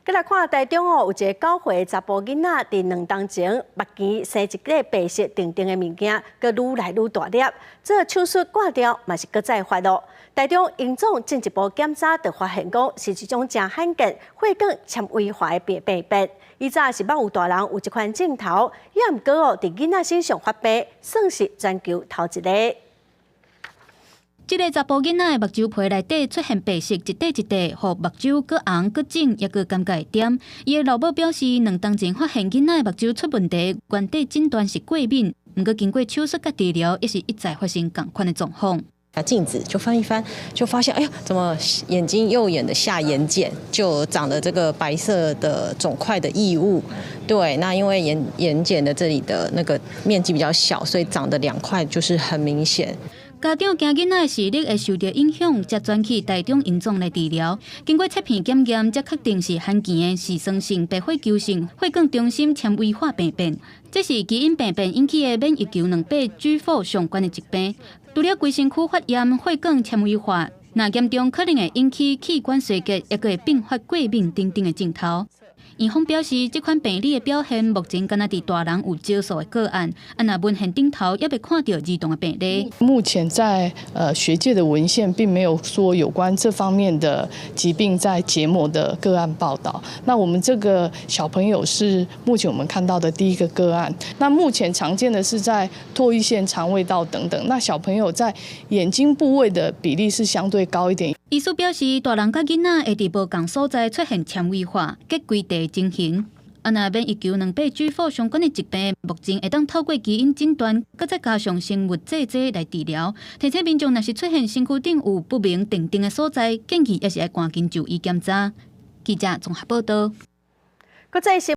閣來看台中哦，有一个9歲查埔囡仔，佇2冬前目墘生一塊白色定定的物件，閣愈來愈大粒，做手術割掉嘛是閣再發咯。台中榮總進一步檢查，就發現講是一種誠罕見血管纖維化的病變。以早是捌有大人有這款症頭，也毋過哦，佇囡仔身上發病，算是全球頭一个。這个查埔囡仔的目睭皮內底出現白色一塊一塊，予目睭閣紅閣腫，猶閣感覺會點。伊的老母表示，2冬前發現囡仔的目睭出問題，原底診斷是過敏，毋過經過手術佮治療，抑是一再發生仝款的狀況。鏡子就翻一翻，就發現，哎呀，怎麼眼睛右眼的下眼瞼就長了這個白色的腫塊的異物？對，那因為眼瞼的這裡的那個面積比較小，所以長的兩塊就是很明顯。家長驚囡仔的視力會受著影響，才轉去台中榮總來治療。經過切片檢驗，才確定是罕見的嗜酸性白血球性血管中心纖維化病變。這是基因病變引起的免疫球蛋白 G4 上懸的疾病。除了規身軀發炎、血管纖維化，若嚴重可能會引起器官衰竭，抑閣會併發過敏等等的症頭。院方表示，這款病理的表現目前敢若佇大人有少數的個案，啊若文獻頂頭猶未看著兒童的病例。目前在學界的文獻並沒有說有關這方面的疾病在結膜的個案報道。那我們這個小朋友是目前我們看到的第一個個案。那目前常見的是在唾液腺、腸胃道等等。那小朋友在眼睛部位的比例是相對高一點。醫師表示，大人佮囡仔會佇無仝所在出現纖維化、結規塊情形。啊，若免疫球蛋白 G4 相關的疾病，目前會當透過基因診斷，閣再加上生物製劑來治療。提醒民眾，若是出現身軀頂有不明定定的所在，建議抑是愛趕緊就醫檢查。記者綜合報道。國際新